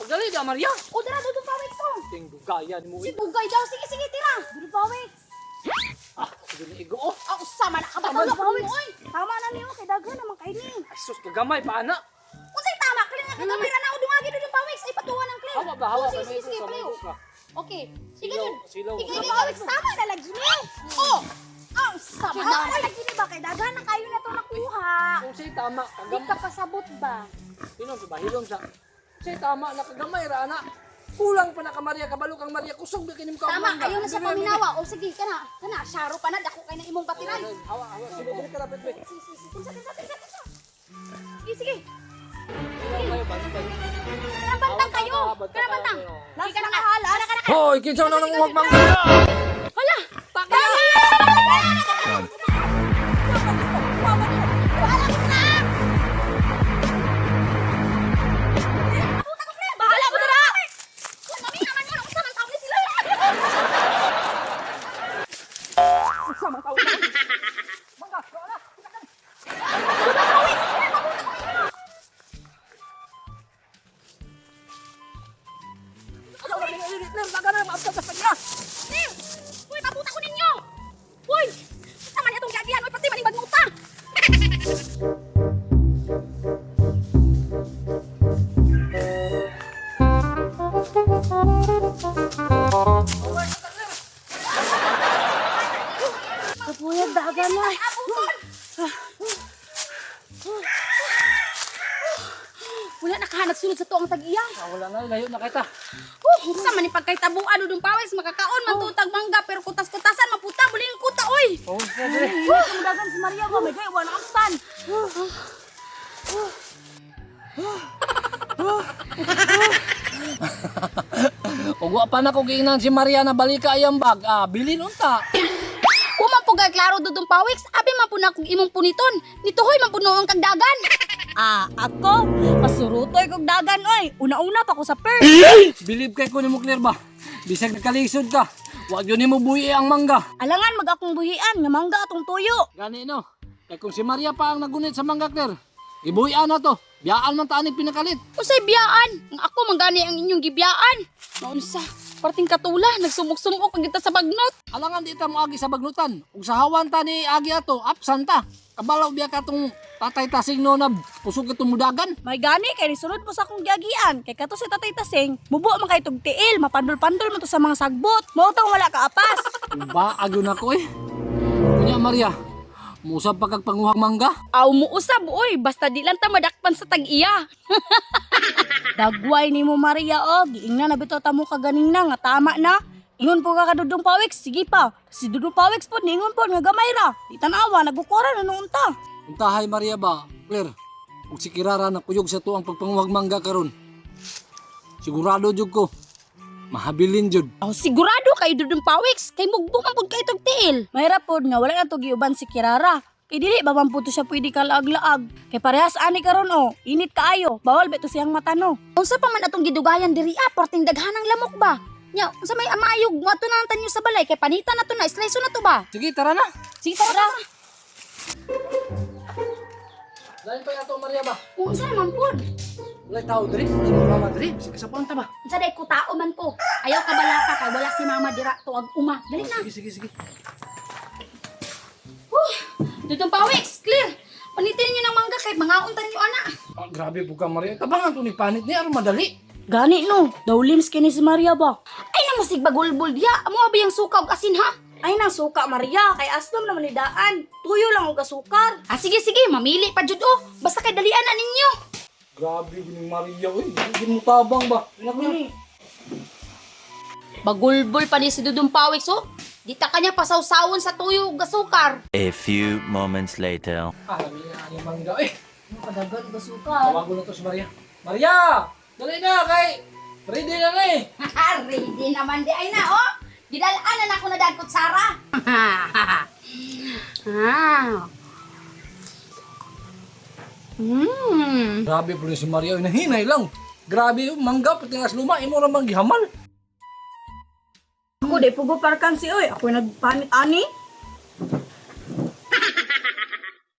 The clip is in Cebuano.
Pagdali da Maria. O dara Dudong Pawik to. Ting dugaya ni mo. Si Dugay daw. Sige, sige, tira. Dudong Pawik. Ah, sige ni igo oh. Ah, usama na ka ba? Tama, Tama, Pawik. Tama na niyo kay daghan naman kay ni. Ay sus, kagamay pa ana. Unsay tama? Kali nga kagamay ra na udungagi Dudong Pawik. Ay patuwa ng clear. Hawa ba hawa Oh, ka sige, sige, sige, ka, paliw. ka. Okay. Sige Silaw, yun. silaw. Sige, Dudong Pawik. Tama na lagi ni. Oh. Ah, usama na. Hawa lagi ni ba kay daghan na kayo na to nakuha. Unsay tama Di kagam. ka pasabot ba? Hilom sa ba hilom sa. Unsay tama na kagamay ra ana. Kulang pa na ka Maria, kabalo kang Maria, kusog ba kinim ka. Tama, ayaw na siya paminawa. O sige, kana, kana, syaro pa na, dako kay na imong batiran. Hawa, hawa, sige, dili ka rapit be. Sige, sige, sige, kinsa, kinsa, kinsa, kinsa. Sige, sige. Kayo, bantay. Kana bantang kayo. Kana bantang. Sige, kana ka. Kana kana. Hoy, kinsa na nang uwag mangga? Hala. Takya! Bahala mo dara. Mami naman yun, unsa man taon ni sila. Mangga, wala. Uy, pabuta ko ninyo. Uy, unsa man atong giagihan? Uy, pati man bagmuta. Kapuyag, dagan na. Abuton. Wala na kahanap sunod sa tuang tag-iya. Ah, wala na, layo na kita. Oh, unsa man ni pagkaytabuan udong pawis makakaon man tutag mangga pero kutas-kutasan maputa buling kuta oy. Oh, sige. Uy, dagan si Maria ba? May gay, wala aksan. Ug wa pa na ko giingnan si Maria na balika ayang bag. Ah, bilin unta. Wa man po gay klaro dudong pawiks, abi man po na kog imong puniton. Nituhoy man po noong kag dagan. Ah, ako, pasurutoy kog dagan, oy. Una-una pa ko sa first. Bilib kay ko nimo clear ba? Bisag nakalisod ka. Wa gyud nimo buhi ang mangga. Alangan mag akong buhian, nga mangga atong tuyo. Gani no. Kay kung si Maria pa ang nagunit sa mangga clear, ibuhian na to. Biyaan man ta aning pinakalit. Usay biyaan, nga ako man gani ang inyong gibiyaan. Maunsa, parting katula, nagsumok-sumok ang kita sa bagnot. Alangan di ta mo agi sa bagnutan. Ug sa hawan ta ni agi ato, absan ta. Kabalaw biya ka tong tatay tasing no na kusog itong mudagan. May gani kay nisunod po sa akong giagian. Kay kato si Tatay Tasing, mubo man kay tug tiil, mapandol-pandol man to sa mga sagbot. Mao tong wala ka apas. Ba agyo na ko eh. Kunya Maria, musab pa kag panguhang mangga. Aw muusab oy, basta di lang ta madakpan sa tag-iya. Dagway nimo Maria oh, giingnan na bitaw ta mo kaganina nga tama na. Ingon po ka kadudong pawiks, sige pa. Si Dudong Pawiks po, ningon po nga gamay ra. Di tanawa, nagukura na noon ta. Untahay Maria ba, Claire? Ug si Kirara na kuyog sa tuang pagpanguhag mangga karon. Sigurado jud ko. Mahabilin jud. Aw sigurado kayo dudong pawiks, kay mugbo man pud kay tog tiil. Mahirap pod nga wala na to giuban si Kirara. Kay dili ba man po to siya pwede kalaag-laag. Kay parehas ani karon oh, init kaayo. Bawal ba to siyang matano. Unsa pa man atong gidugayan diri ah, parting daghanang lamok ba? Nya, unsa may amayog mo ato na ang tanyo sa balay kay panita na to na, slice na to ba? Sige, tara na. Sige tara. Tara. Lain pa yato Maria ba? Unsa naman pod? Walay tao diri, walay mga mama diri. Sige sa ta ba? Unsa day ko tao man ko. Ayaw ka balaka kay wala si mama dira tuag uma. Dali na. Sige, sige, sige. Dudong pawiks, clear. Panitin niyo ng mangga kay mangaon tanyo ana. Ah, grabe po ka Maria. Tabangan to ni panit ni aron madali. Gani no, dawlims kini si Maria ba? Ay na musig bagulbol diya. Amo abi ang suka ug asin ha. Ay nang suka Maria, kay aslom naman ni daan. Tuyo lang og asukar. Ah sige sige, mamili pa jud oh. Basta kay dalian na ninyo. Grabe ni Maria oy. Hindi mo tabang ba? Naku. Bagulbol pa ni si Dudong Pawiks oh. Di ta kanya pasawsawon sa tuyo ug asukar. A few moments later. Ah, lami na ang mangga eh. Kadagan og asukar. Tawagon na to si Maria. Maria! Dali na kay ready na na eh. Ready naman di ay na oh. Gidalaan na nako na dagkot Sara. ah. Grabe po ni si Maria, oy, nahinay lang. Grabe yung mangga pati nga luma imo ra man gihamal. Ako di pugo parkan si oy, ako nagpanit ani.